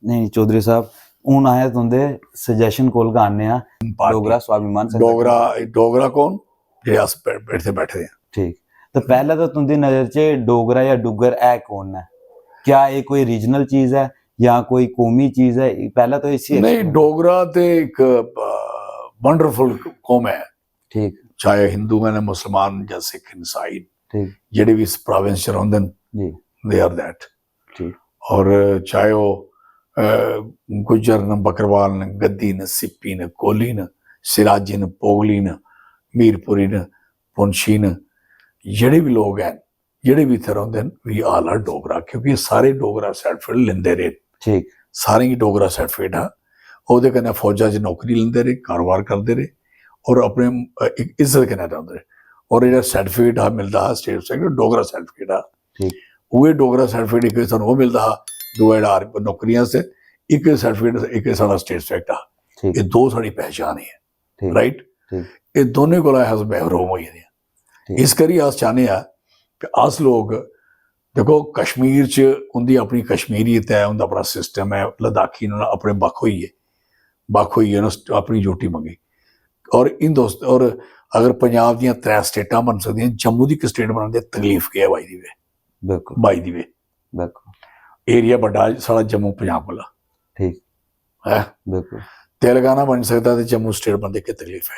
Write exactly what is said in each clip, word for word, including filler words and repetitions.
नेईं चौधरी साहब, हून असें तुंदे सजेशन कोल गै आने आं। पार्टी। डोगरा स्वाभिमान संगठन। डोगरा डोगरा कौन? जेह्ड़े अस बै- बैठे बैठे दे आं। ठीक। ते पैह्लें ते तुंदी नजर च डोगरा जां डुग्गर है कौन ऐ? क्या एह् कोई रीजनल चीज ऐ जां कोई कौमी चीज ऐ? पैह्लें तो इसी नहीं, explain- डोगरा ते एक वंडरफुल कौम है, ठीक। चाहे हिंदू न, मुसलमान या सिख, ईसाई, ठीक। जेह्ड़े भी इस प्रोविंस च रौंह्दे न, जी। They are that. ठीक। और चाहे ओह् अ, गुज्जर न, बकरवाल न, गद्दी न, सिप्पी न, कोहली न, सिराजी न, पोगली न, मीरपुरी न, पुंछी न, जेह्ड़े बी लोग हैन, जेह्ड़े बी इत्थै रौंह्दे न, वी आल आर डोगरा, क्योंकि सारे डोगरा सर्टिफिकेट लेंदे रेह्। ठीक। सारें गी डोगरा सर्टिफिकेट हा। ओह्दे कन्नै फौजा च नौकरी लेंदे रेह्, कारोबार करदे रेह्, और अपने अ, इक इज्जत कन्नै रौंह्दे रेह्। और जेह्ड़ा सर्टिफिकेट हा, मिलदा हा स्टेट सर्टिफिकेट, डोगरा सर्टिफिकेट हा। ठीक। उ'ऐ डोगरा सर्टिफिकेट इक सानूं ओह् मिलदा हा, दूआ जेह्ड़ा आर- नौकरियां आस्तै, इक सर्टिफिकेट, इक साढ़ा स्टेट सर्टिफिकेट हा। ठीक। एह् दो साढ़ी पहचान ऐ। ठीक। राइट। ठीक। एह् दोनों कोला अस महरूम होई गेदे आं। ठीक। इस करियै अस चाह्न्ने आं कि अस लोग, देखो, कश्मीर च उं'दी अपनी कश्मीरियत ऐ, उं'दा अपना सिस्टम ऐ, लद्दाखी न, अपने बक्ख होई गे, बक्ख होई गे, उ'नें अपनी यूटी मंगी। और हिंदुस्त और अगर पंजाब दियां त्रै स्टेटां बन सकदियां, जम्मू दी इक स्टेट बनाने दी तकलीफ केह् ऐ? बाई दी वे, बिल्कुल। बाई दी वे। बिल्कुल। एरिया बड्डा साढ़ा जम्मू पंजाब कोला। ठीक। है। बिल्कुल। तेलंगाना बन सकदा ते जम्मू स्टेट बनदे, केह् तकलीफ ऐ?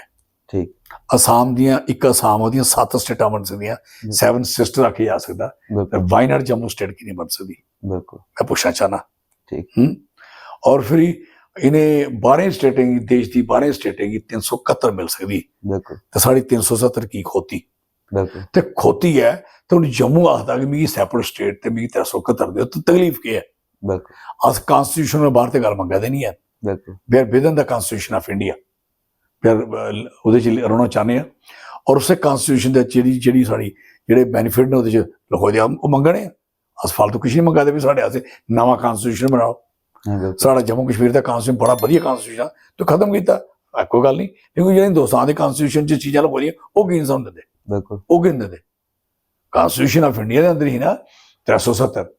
ठीक। असाम दियां, इक असाम ओह्दियां सत्त स्टेटां बन सकदियां, जी। सैवन सिस्टर आखेआ जा सकदा, ते बिल्कुल। वायनाड जम्मू स्टेट की नहीं बन सकदी? बिल्कुल। मैं पुच्छना चाहना। ठीक। हम्म? और फिर इ'नें बाह्रें स्टेटें गी, देश दी बाह्रें स्टेटें गी तिन्न सौ कत्तर मिल सकदी, बिल्कुल। ते साढ़ी तिन्न सौ सत्तर की खोती? बिल्कुल। ते खोती ऐ, ते हून जम्मू आखदा कि मिगी सैपरेट स्टेट ते मिगी त्रै सौ कत्तर देओ, ते तकलीफ केह् ऐ? बिल्कुल। अस कॉन्स्टिट्यूशन कोला बाह्र ते गल्ल मंगा दे निं ऐ। बिल्कुल। We are within the Constitution of India। फिर, अ, ओह्दे च रौह्ना चाह्न्ने आं। और उस्सै कॉन्स्टिट्यूशन दे जेह्ड़ी, जेह्ड़ी साढ़ी, जेह्ड़े बेनिफिट न ओह्दे च लखोए दे, ओह् मंगने आं। अस फालतू किश निं मंगा दे भी साढ़े आस्तै नमां कॉन्स्टिट्यूशन बनाओ। हां, बिल्कुल। साढ़ा जम्मू कश्मीर दा कॉन्स्टिट्यूशन बड़ा बधिया कॉन्स्टिट्यूशन आ, तूं खत्म कीता, आ, कोई गल्ल निं। क्योंकि जेह्ड़े हिंदुस्तान दे कॉन्स्टिट्यूशन च चीजां लखोई दियां, ओह् की निं समझदे? बिल्कुल। ओह् की निं दिंदे? कॉन्स्टिट्यूशन ऑफ इंडिया दे अंदर ही ना त्रै सौ सत्तर,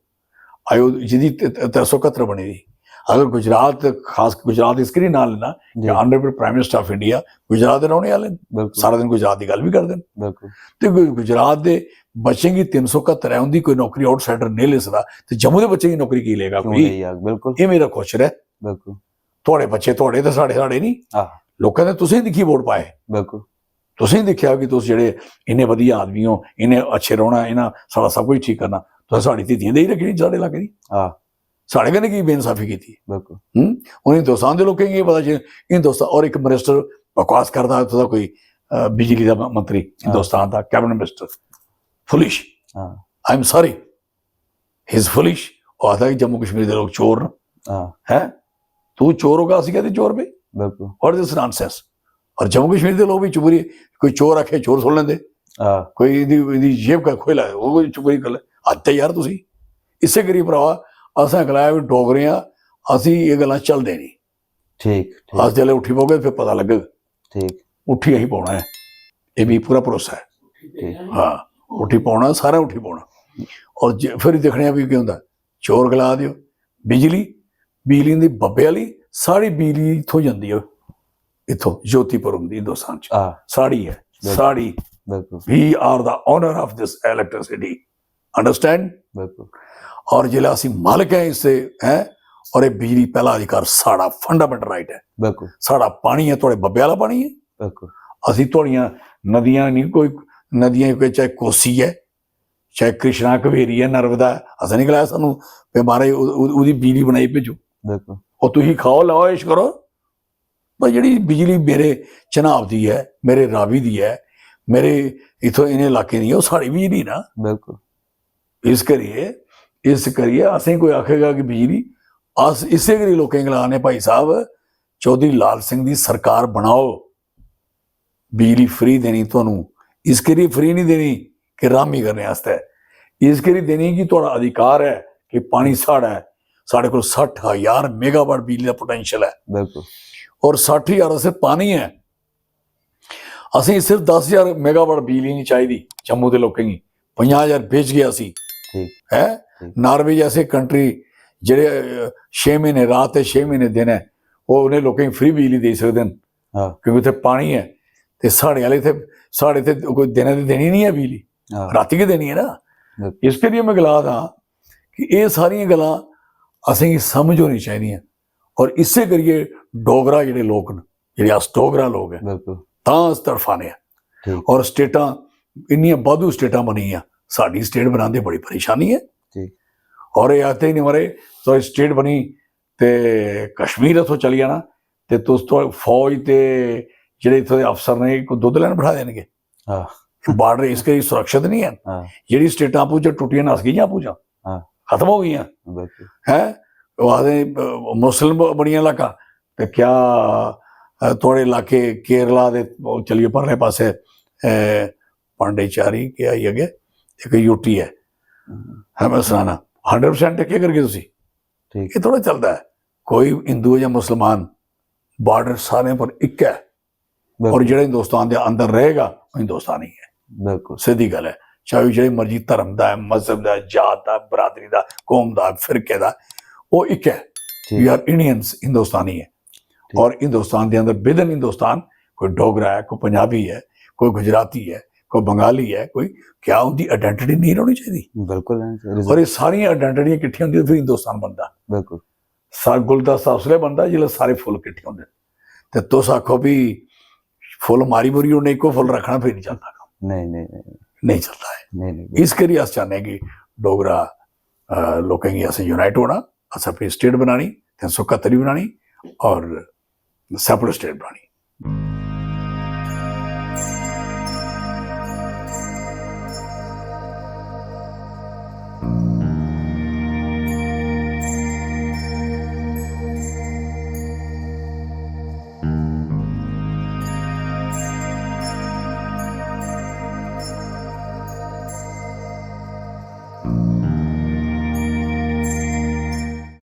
आयो, जिदी त-, त-, त्रै सौ कत्तर बनी दी। अगर गुजरात, खास गुजरात इस करी नाल ना, जी। Honourable Prime Minister of India Gujarat दे रौह्ने आह्ले न, बिल्कुल। सारा दिन गुजरात दी गल्ल बी करदे न। बिल्कुल। ते गु-, गुजरात दे बच्चें गी तिन्न सौ कत्तर ऐ, उं'दी कोई नौकरी आउटसाइडर नेईं लेई सकदा, ते जम्मू दे बच्चें गी नौकरी की लेगा क्यों कोई? लेई जाग? बिल्कुल। एह् मेरा क्वेश्चन ऐ। बिल्कुल। थुआढ़े बच्चे थुआढ़े ते साढ़े साढ़े निं। आह। लोकें ते तुसें दिक्खी वोट पाए। बिल्कुल। तुसें दिक्खेआ कि तुस जेह्ड़े इन्ने बधिया आदमी ओ, इन्ने अच्छे रौह्ना, इन्ना साढ़ा सब कुछ ठीक करना, तुसें साढ़ी धिद्धियां देई रक्खी साढ़े इलाके दी। आह। साढ़े कन्नै की बेइंसाफी कीती? बिल्कुल। हम्म? उ'नें हिंदुस्तान दे लोकें गी एह् पता जे हिंदुस्तान, और इक मिनिस्टर बकवास करदा हा, उत्थूं दा कोई, अ, बिजली दा म-, मंत्री, हिंदुस्तान दा कैबिनेट मिनिस्टर, फुलिश। हां। I am sorry, he is foolish। ओह् आखदा कि जम्मू कश्मीर दे लोक चोर न। हां। हैं? तू चोर होगा, असी कहते चोर पे? बिल्कुल। What is this nonsense? और जम्मू कश्मीर दे लोक भी चुप करियै, कोई चोर आखे, चोर सुन लेंदे। हां। कोई इदी, इदी जेब का खोई लै, ओह् कोई चुप करियै गल्ल। हद ऐ यार तुसी। इस्सै करी भ्रावा, असें गलाया भी डोगरे आं, असी एह् गल्लां चलदे नहीं। ठीक, ठीक। अस जिसलै उठी पौगे, फिर पता लग्गग। ठीक। उठी असी पौना ऐ, एह् मिगी पूरा भरोसा ऐ। ठीक। हां, उठी पौना, सारा उठी पौना। और जे, फिर दिक्खने आं भी केह् होंदा। चोर गला दियो, बिजली, बिजली दी बब्बे आह्ली, सारी बिजली इत्थों जंदी ऐ, इत्थों ज्योतिपुरम दी हिंदुस्तान च। हां। साढ़ी ऐ, बिल्कुल। साढ़ी। बिल्कुल। We are the owner of this electricity। Understand? बिल्कुल। और जिसलै असी मालक हैं इससे, हैं, और ये बिजली पहला अधिकार साढ़ा fundamental right है। बिल्कुल। साढ़ा पानी है, थुआढ़े बब्बे आह्ला पानी है। बिल्कुल। असी थुआढ़ियां नदियां नहीं, कोई नदियां कोई चाहे कोसी है, चाहे कृष्णा, कावेरी है, नर्मदा है, असें नहीं गलाया सानू पे महाराज उ-, उ-, उदी बिजली बनाई भेजो। बिल्कुल। और तुसी खाओ, लाओ, ऐश करो। पर जेह्ड़ी बिजली मेरे चनाब दी ऐ, मेरे रावी दी ऐ, मेरे इत्थों इ'नें इलाकें दी ऐ, ओह् साढ़ी बिजली ना। बिल्कुल। इस करियै, इस करियै असें कोई आखेगा कि बिजली, अस इस्सै करी लोकें गी गलाने, भाई साहब, चौधरी लाल सिंह दी सरकार बनाओ, बिजली free देनी तुहानू। इस करियै free नहीं देनी कि रामी करने आस्तै, इस करी देनी कि थुआढ़ा अधिकार ऐ कि पानी साढ़ा ऐ। साढ़े कोल सट्ठ हजार megawatt बिजली दा potential ऐ। बिल्कुल। और सट्ठ हजार दा सिर्फ पानी ऐ। असें सिर्फ दस हजार megawatt बिजली नहीं चाहिदी जम्मू दे लोकें गी, पंजाह हजार बेच गया असी। ठीक। है? ठीक। नार्वे जैसे कंट्री जेह्ड़े, अ, छे म्हीने रात ते छे म्हीने दिन ऐ, ओह् उ'नें लोकें गी फ्री बिजली देई सकदे न, हां क्योंकि उत्थै पानी ऐ। ते साढ़े आह्ले इत्थै, साढ़े इत्थै कोई दिनै ते देनी निं ऐ बिजली, हां रातीं गै देनी ऐ ना। बिल्कुल। इस करियै में गला दा कि एह् सारियां गल्लां असेंगी समझ होनी चाहिदियां। और इस्सै करियै डोगरा जेह्ड़े लोक न, जेह्ड़े अस डोगरा लोक ऐ, बिल्कुल। तां अस तड़फा ने आं। ठीक। और स्टेटां इन्नियां बाद्धू स्टेटां बनी गेइयां, साढ़ी स्टेट बनांदे बड़ी परेशानी ऐ। ठीक। और एह् आखदे ही निं मारे, थुआढ़ी स्टेट बनी ते कश्मीर इत्थों चली जाना, ते तुस, थुआढ़ी फौज ते जेह्ड़े इत्थों दे अफसर ने, कोई दुद्ध लैन बठा देनगे। हां बार्डर इस करी सुरक्षित निं हैन। हां जेह्ड़ी स्टेटां आपूं च टुट्टियां, नस गेइयां आपूं च, हां खत्म हो गेइयां। बिल्कुल। हैं, ओह् आखदे, अ, मुस्लिम ब-, बड़ियां इलाका, ते क्या, अ, थुआढ़े इलाके केरला दे, ओह् चली जाओ परले पासै, अ, पांडिचेरी, केह् आई अग्गें, इक यूटी ऐ, हम्म, है में सनाना, हंड्रेड परसेंट केह् करगे तुसी? ठीक। एह् थोह्ड़ा चलदा ऐ। कोई हिंदू ऐ जां मुसलमान, बार्डर सारें पर इक ऐ। और बिल्कुल। जेह्ड़ा हिंदुस्तान दे अंदर रहेगा, ओह् हिंदुस्तानी ऐ। बिल्कुल। सिद्धी गल्ल ऐ, चाहे ओह् जेह्ड़े मर्जी धर्म दा ऐ, मजहब दा ऐ, जात दा, बरादरी दा, कौम दा, फिरके दा, ओह् इक ऐ। ठीक। We are Indians, हिंदुस्तानी ऐ। ठीक। और हिंदुस्तान दे अंदर within हिंदुस्तान कोई डोगरा ऐ, कोई पंजाबी ऐ, कोई गुजराती ऐ, कोई बंगाली ऐ, कोई, क्या उंदी आइडेंटिटी नेईं रौह्नी चाहिदी? बिल्कुल है सर। और ये सारियां आइडेंटिटियां किट्ठियां होंदियां, फिर हिंदुस्तान बनदा। बिल्कुल। सा-, गुलदस्ता उसलै बनदा जिसलै सारे फुल्ल किट्ठे होंदे। ते तुस आखो भी फुल्ल मारी मुरी ओड़ने, इक्को फुल्ल रक्खना, फिर नहीं चलदा कम्म। नहीं, नहीं, नहीं। नहीं चलदा है। नहीं, नहीं। इस करियै अस चाह्न्ने कि डोगरा, अ, लोकें गी असें यूनाइट होना, असें अपनी स्टेट बनानी, तिन्न सौ कत्तर बी बनानी और सेपरेट स्टेट बनानी।